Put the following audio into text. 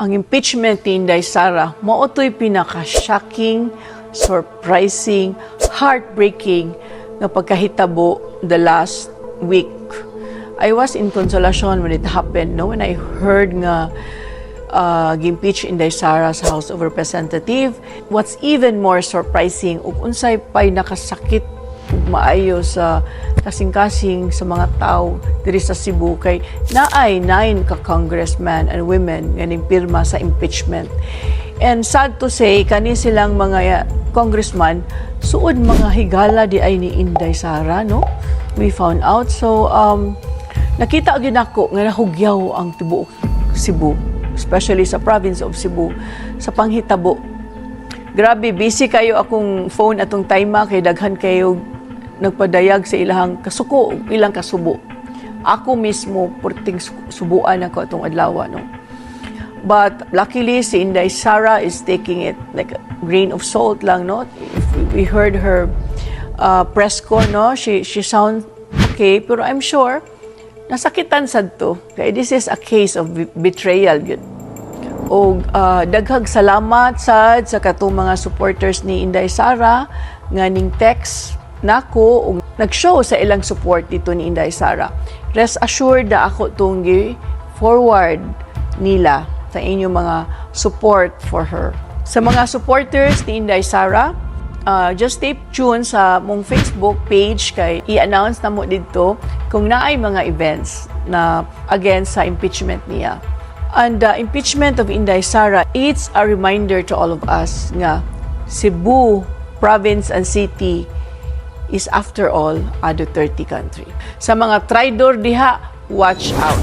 Ang impeachment ni Inday Sara, mao to'y pinaka-shocking, surprising, heartbreaking nga pagkahitabo the last week. I was in Consolacion when it happened, no? When I heard nga gi-impeach Inday Sara sa House of Representative. What's even more surprising, ug unsay pay nakasakit ug maayo sa kasing-kasing sa mga tao diri sa Cebu, kay naay nine ka congressman and women nga ningpirma sa impeachment. And sad to say, kani silang mga congressman, suod mga higala diay ni Inday Sara, no? We found out. So, nakita gyud nako nga nahugyaw ang tibuok Cebu, especially sa province of Cebu, sa panghitabo. Grabe, busy kayo akong phone atong time kay daghan kayo nagpadayag sa ilahang kasuko, ilang kasubo. Ako mismo, purting subuan ako atong adlaw, no? But luckily, si Inday Sara is taking it like a grain of salt lang, no? If we heard her press con, no? She sounds okay, pero I'm sure nasakitan sad to. Kay this is a case of betrayal, gyud. Og daghag salamat sad sa katong mga supporters ni Inday Sara nga ning text nako ug nag-show sa ilang support dito ni Inday Sara. Rest assured na ako tong gi-forward nila sa inyong mga support for her. Sa mga supporters ni Inday Sara, just stay tuned sa mong Facebook page kay i-announce na mo dito kung naay mga events na against sa impeachment niya. And the impeachment of Inday Sara, it's a reminder to all of us nga Cebu province and city is after all a Duterte country. Sa mga traidor diha, watch out.